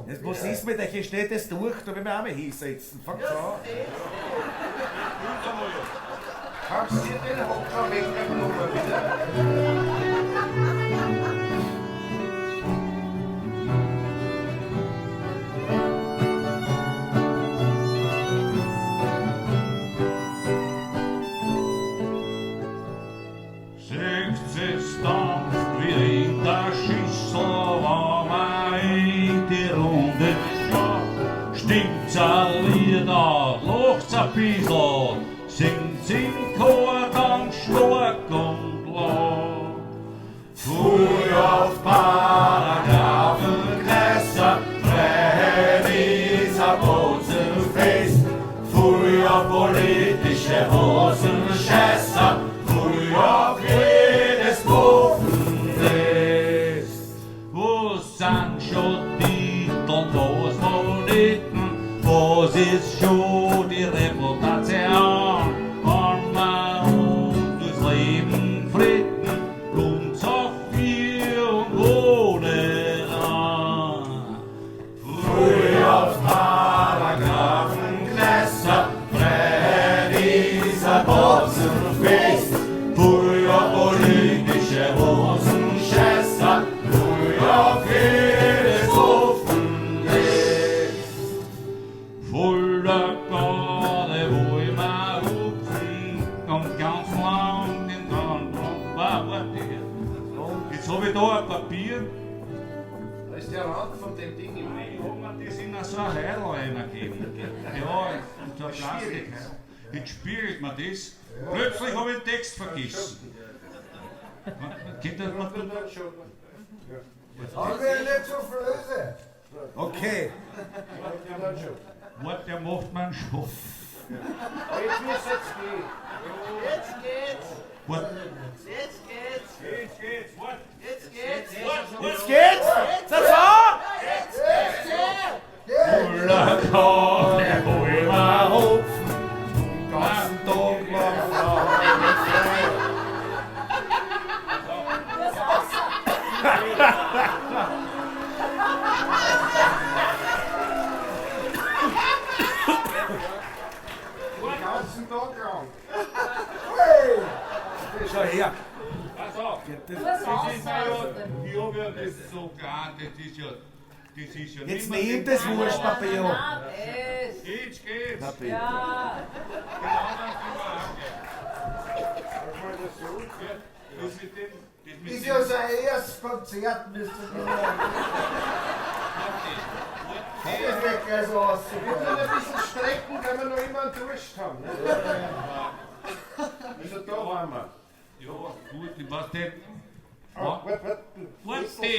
Jetzt, was ist mit euch? Ihr steht das durch, da will ich mich auch mal hinsetzen. Fangt an. Kannst du dir den Hocker wegnehmen, bitte? Seht's es dampft wie in der Schüssel, wenn man in die Runde schaut. Stinkt's ein Lied an, lacht's ein bissl, singt's im Chor ganz stark und laut. Pfui auf Paragraphenkreisser, Freiheit ist ein Bozenfest. Pfui auf politische Hosenscheißer, pfui auf jedes Muffennest. Wo sind schon die was Moneten? Was ist schon die Reputation? Wenn wir uns das Leben fritten, kommt's auf vier und ohne an. Pfui auf Paragraphenknässer, Freiheit ist ein Botzenfest. Pfui auf politische Hosenscheißer, pfui auf jedes Muffennest. Voller Garde, wo immer hupfen, kommt ganz lang den Gang. Warte, jetzt hab ich da ein Papier. Da ist der Rand von dem Ding im Ich hab mir das in so ein Heil reingegeben. Ja, in so ein Plastik. Jetzt spiegelt mir das. Plötzlich habe ich den Text vergessen. Geht das mal? Aber nicht so flöse. Okay. Warte, der macht mir einen Schock. Jetzt müsste es gehen. Jetzt geht's. Warte. Jetzt geht's. Jetzt geht's, warte. Jetzt geht's. Jetzt geht's! Seid's an! Jetzt geht's. Voller Garde, wo immer hupfen. Den ganzen Tag lang. Das außer. Den ganzen Tag lang. Schau her. Pass auf. Das Das ist außer. ja, ich hab ja das so klein, das ist ja Jetzt nicht mehr nimm das Wurstpapier. Nein, das. Jetzt geht's. Na bitte. Ja. Genau das immer angehen. Ja, das mit dem, das mit Ist dem, ja sein erstes Konzert, müsst ihr mir sagen. Das wird gleich so Wir aussehen. müssen ein bisschen strecken, weil wir noch immer einen Durst haben. Ne? Also da waren wir. Ja, gut, ich weiß nicht. Ah, warte, warte. Warte. Ja,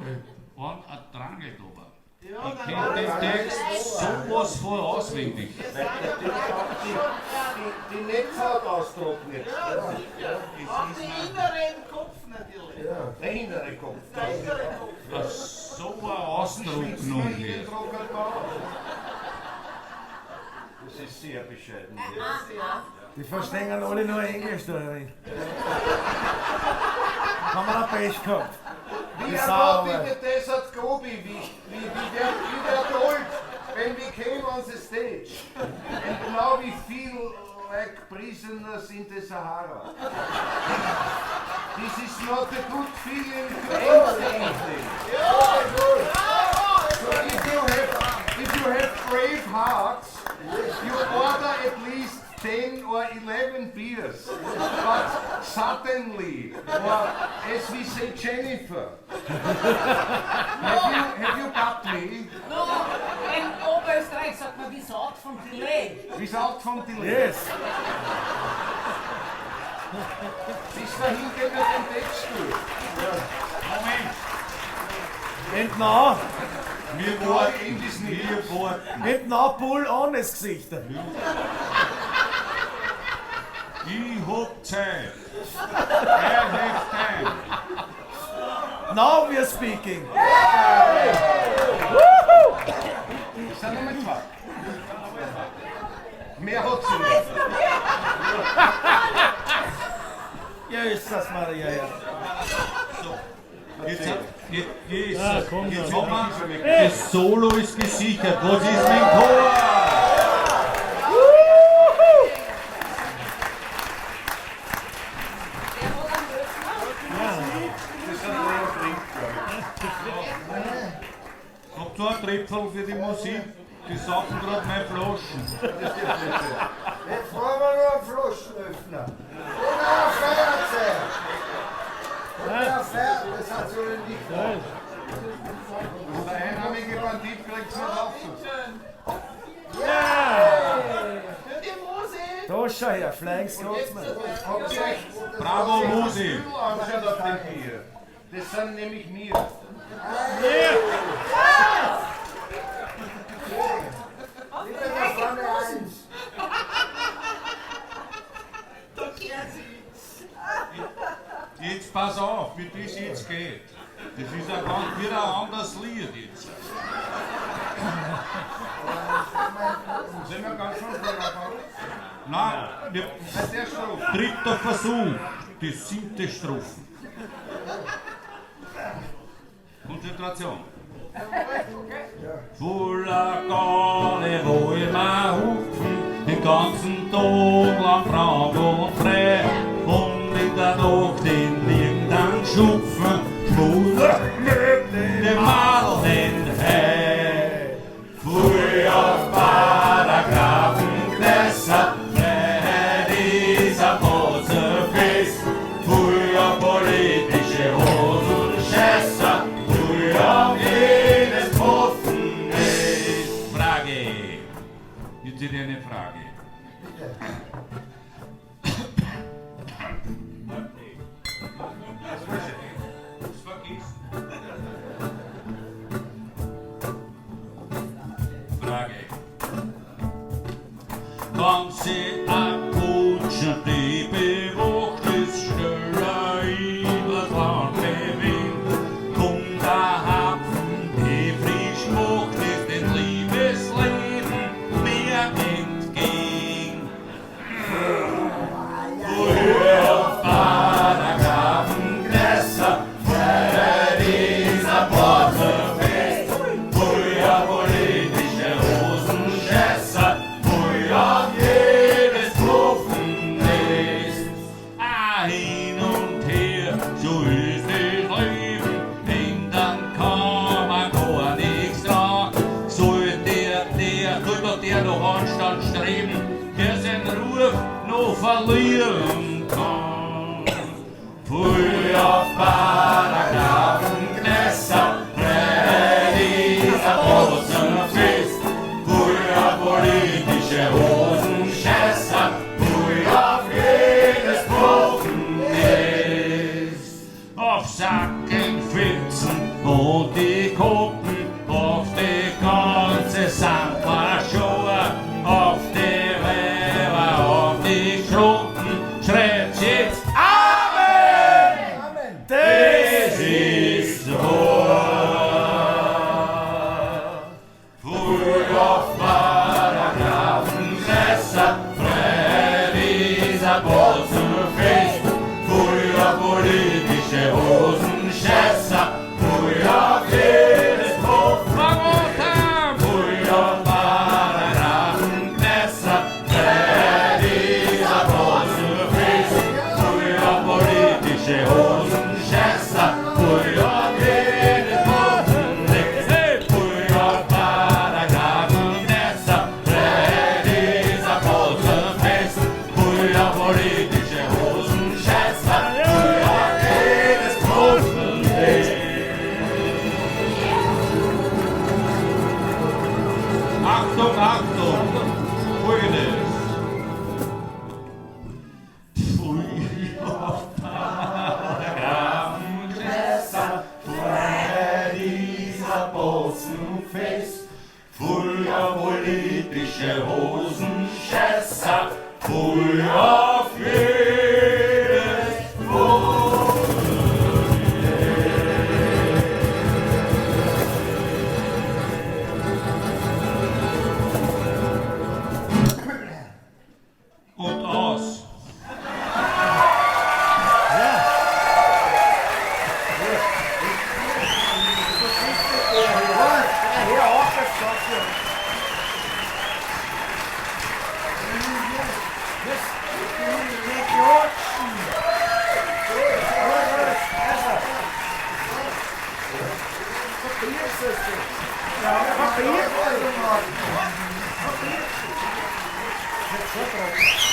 wenn ein Drangel da war. Ja, Ich dann kenn war den das Text sowas von auswendig. Wir sind ja praktisch schon fertig. Die Netzhaut austrocknet. Ja, sicher. Auch die innere im Kopf natürlich. Der innere Kopf. Der innere Kopf. Das ist so ein Ausdruck noch hier. Das ist sehr bescheiden. Die verstehen alle nur Englisch da drin. Haben wir noch Pech gehabt. We Die are Sau, not in the desert Gobi, we were told when we came on the stage. And now we feel like prisoners in the Sahara. This is not a good feeling to end the evening. So if you have brave hearts, you order at least 10 or 11 beers. But suddenly, or as we say, Jennifer, have you got me? No, in Oberösterreich sagt man without vom Delay. Without vom Delay. Yes. Bis dahin gehen wir den Text durch. Moment, And now, wir warten, wir warten. and now pull on das Gesicht. Ich hab Zeit. I have time. Now we are speaking. Das sind nochmal zwei. Mehr hat sie nicht. Jesus Maria, ja. So, jetzt, Jesus, Ah, komm jetzt dann. haben wir, das Solo ist gesichert. Was ist mit dem Chor? Wer hat einen Öffner? Das sind Leon Trink, glaube ich. Habt ihr einen Tripfel für die Musik? Die saufen gerade meine Flaschen. Jetzt brauchen wir nur einen Flaschenöffner. Oder ein Feuerzeug. Oder ein Feuer, das hat so nicht. Da ist. Der einarmige Bandit kriegt es nicht auf. Für die Musik. Da schau her, Flying Scotsman. Habt ihr euch Bravo, Musi. Kübel angeschaut auf dem Bier? Das sind nämlich wir. Wieder da vorne eins. Da kehrt sie. Jetzt pass auf, wie das jetzt geht. Das ist ein ganz wieder ein anderes Lied jetzt. Sind wir ganz schön früh angefangen? Nein, wir, Der Strophe. dritter Versuch, die siebte Strophe. Konzentration. Voller Galle, wo ich mir hupfen, den ganzen Tag lang frank und frei. Und in der Nacht in irgendein Schupfen, schmutz mit dem Madel den Hai. Pfui auf Paragraphen, Gläser, Freiheit ist ein Pazifist. Pfui auf politische Hosenscheißer, pfui auf jedes Pfoffenest. Frage. Jetzt hätte ich eine Frage. Das vergisst. Frage. Kann sie abkutschen, die bewacht ist, schneller übers Land bewegt. Kommt der Hapfen, die frisch macht ist, den Liebesleben mir entgegen. Woher auf Paragraphen Gläser, Freiheit ist ein Pazifist. Woher politische Hosenscheißer, woher auf jedes Pfuffenest. Ah, hin und her, so ist das Leben, ändern kann man gar nichts dran. Soll der, der noch Anstand streben, der seinen Ruf noch verlieren kann. Pfui auf Paragraphen, Gläser, Freiheit ist ein Pazifist. Pfui auf politische Hosenscheißer, pfui auf jedes Pfuffenest. Auf Sacken, Pfützen und die Kuppen, auf die ganze Sandler-Show, auf die Weiber, auf die Schruppen, schreibt's jetzt Amen! Amen. Das ist wahr. Pfui auf Paragraphen, Gläser, Freiheit ist ein Pazifist. Pfui auf politische Hosenscheißer, pfui auf jedes Pfuffenrotem. Pfui auf Paragraphen, Gläser, Freiheit ist ein Pazifist. Pfui auf politische Hosenscheißer, pfui auf jedes Pfuffenrotem. Pfui auf Paragraphen, Gläser, Freiheit ist ein Pazifist. Pfui auf politische Hosenscheißer, pfui auf jedes Pfuffenrotem. Achtung, Achtung! Folgendes. Pfui auf Paragraphen, Freiheit ist ein Botzenfest. Pfui auf politische Hosenscheißer, pfui auf jedes Und aus. Kapierst du es? Ja, kapierst du es? Kapierst du es?